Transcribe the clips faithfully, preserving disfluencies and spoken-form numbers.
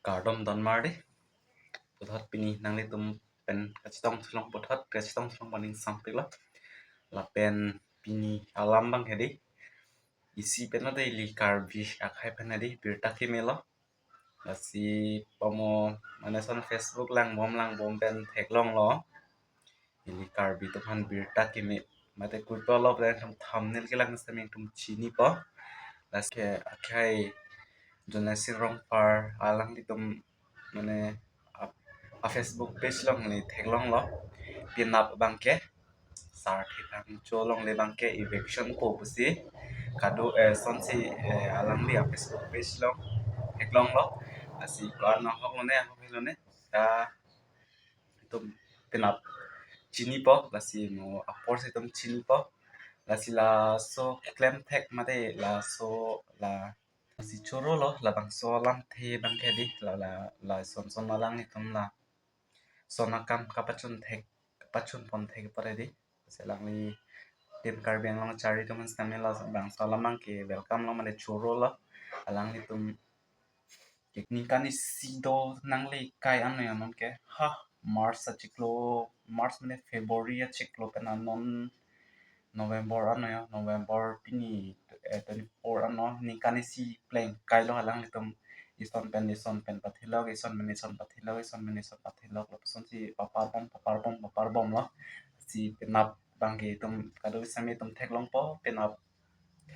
Kardom don mar dei. Puthot pini nanglitum pen kachetong thelong, puthot kachetong thelong paning sampik lo. Lapen pini alam abang ke dei, isi pen lo dei, ili Karbi akhei pen dei birta keme lo. Lasi pamo mane son Facebook langbom langbom pen theklonglo, ili Karbi atum aphan birta keme. Mate kurto lo pen itum thumbnail kelang sitame itum chinipo. Lasi ke akhei Jonasing Rongphar alanglitum mane a, a Facebook page along ili theklonglo. Penap abang ke Sarthe Phangcho along le abang ke eviction po pusi, kado, eh, sonsi, eh, alangli a Facebook page along theklonglo. Lasi ko-an ahok lone, ahok lone, ta itum penap chinipo, lasi mo apor si itum chinipo. Lasi laso klemthek mate laso la, lasi choro lo labangso alamthe abang ke dei, la, la, la son son alanglitum la son akam kapachun thek, kapachun pon thek pare dei. Lasi alangli Team Karbi Anglong achari atum sitame labangso alam abang ke welcome lo mane choro lo. Alanglitum ningkan isi do nangle kai ano ya non ke, ha, March achiklo, March mane February achiklo pen anon November ano ya, November pini, eh, twenty-four ano, ningkan isi pleng kailo alanglitum ison pen ison pen pathelok, ison pen ison pathelok, ison pen ison pathelok, lapusonsi paparbom, paparbom, paparbomlo. Si penap abang ke itum kado sitame itum theklongpo, penap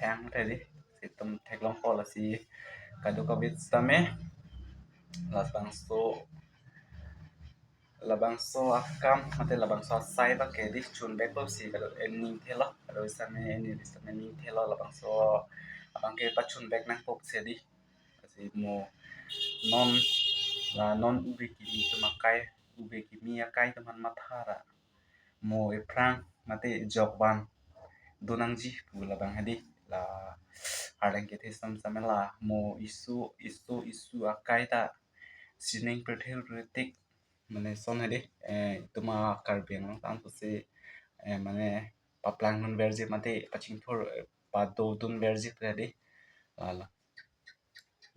thang the dei, si itum theklongpo. Lasi kadokave sitame labangso, labangso akam mate labangso asai abang ke dei chunvekpo pusi kado, eh, ning thelo, kado sitame, eh, ning sitame ning thelo, labangso abang ke pachunvek nangpo pusi dei. Lasi mo non, la non ove kimi atum akai, ove kimi akai atum aphan matha ra mo ephrang mate jokvan do nangji pu labang he dei, la arleng kethe sam sitame la mo issue, issue, issue akai ta sining pirthe ru tik mane son he dei, eh, itum a Karbi Anglong tan pusi, eh, mane paplang dunverji mate pachingthur, eh, padodunverji he dei. La, la,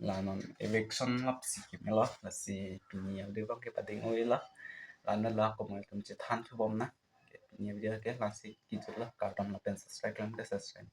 la non eviction lapsi keme lo. Lasi pini a-video abang ke pading oi lo. La non la komat atum chethan thubom nang. Pini a-video ke lasi kejut lo, kardom, lapen subscribe lang ke subscribe.